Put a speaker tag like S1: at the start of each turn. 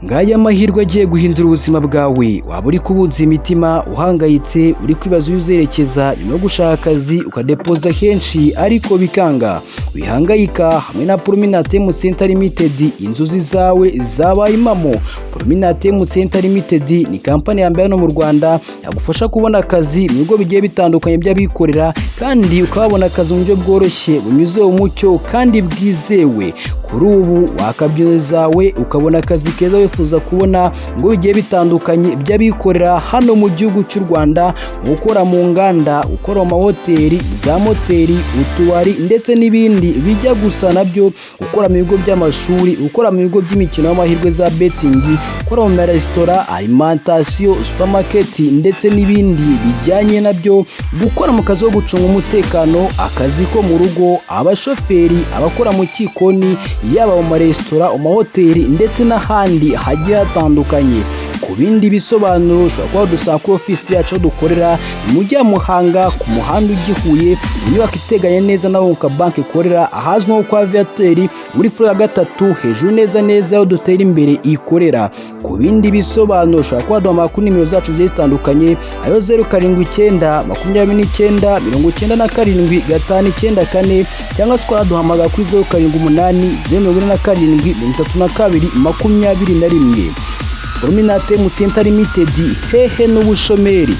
S1: Ngaya amahirwe agiye guhindura ubuzima bwawe. Waba uri kubunza imitima, uhangayitse, uri kwibaza iyo uzerekeza nyuma yo gushaka akazi, ukadepoza henshi ariko bikanga. Wihangayika, hamwe na Prominate Center Limited inzozi zawe zabaye impamo. Prominate Center Limited ni kampani ya mbere hano mu Rwanda yagufasha kubona akazi mu bigo bigiye bitandukanye by'abikorera, kandi ukabona akazi mu buryo bworoshye, bunyuze mu mucyo kandi bwizewe. Kuri ubu wakabya zawe ukabona akazi keza wifuza kubona ngo bigiye bitandukanye by'abikorera hano mu gihugu cy'u Rwanda, gukora mu nganda, gukora mu mahoteli, za moteri, utubari ndetse n'ibindi bijya gusa nabyo, gukora mu bigo by'amashuri, gukora mu bigo by'imikino y'amahirwe za betting, gukora mu maresitora, alimentation, supermarket ndetse n'ibindi bijyanye nabyo, gukora mu kazi ko gucunga umutekano, akazi ko mu rugo, abashoferi, abakora mu gikoni, yaba mu maresitora, mu mahoteli ndetse n'ahandi hagiye hatandukanye. Ku bindi bisobanuro ushobora kuba wadusanga kuri ofisi yacu aho dukorera mu mujyi wa Muhanga, ku muhanda ujya i Huye, mu nyubako iteganye neza na Unguka Bank ikorera, ahazwi nko kwa Viateur, muri floor ya gatatu, hejuru neza neza aho dutera imbere ikorera. Ku bindi bisobanuro ushobora kuba waduhamagara kuri nimero zacu zigiye zitandukanye, ariyo 0792997594, cyangwa se ukanaduhamagara kuri 0780473221. Prominate Center Limited, hehe n'ubushomeri.